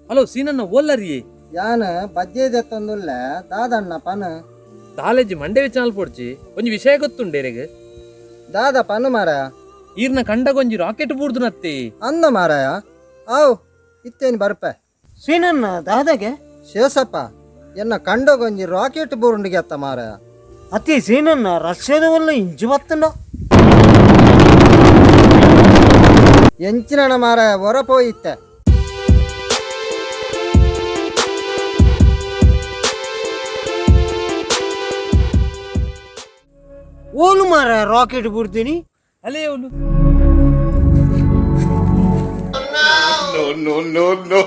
Hello ಸೀನನ್ನ ಓಲ್ಲರಿಯೇ? ಯಾನ್ ಬಜ್ಜೆ ದೆತ್ತೊಂದುಲ್ಲೆ, ದಾದಣ್ಣ ಪನ್. College ಮಂಡೆ ಚಾಲ್ ಪೋಡ್ಚಿ, ಒಂಜಿ ವಿಷಯ ಗೊತ್ತುಂಡೇರೆಗ್? ದಾದ ಪನ್ನು ಮಾರಾಯ. ಈರ್ನ ಕಂಡಗೊಂಜಿ ರಾಕೆಟ್ ಬೂರ್ದುನತ್ತೆ. ಅಂದ ಮಾರಾಯ, ಆವ್ ಇತ್ತೇನು ಬರ್ಪೆ. ಸೀನನ್ನ ದಾದಾಗೆ? ಶೇಷಪ್ಪ, ಎನ್ನ ಕಂಡಗೊಂಜಿ ರಾಕೆಟ್ ಬೂರುಂಡಿಗೆತ್ತ ಮಾರಾಯ. ಅತಿ ಸೀನನ್ನ ರಷ್ಯಾದ ವಲ್ಲ ಇಂಚು ಬತ್ತಂಡ. ಎಂಚಿನ ಮಾರಾಯ, ಹೊರ ಪೋಯಿತ್ತೆ. ಓಲು ಮಾರ ರಾಕೆಟ್ ಬಿಡ್ತೀನಿ? ಅಲೇ ಅವನು. No, no, no, no.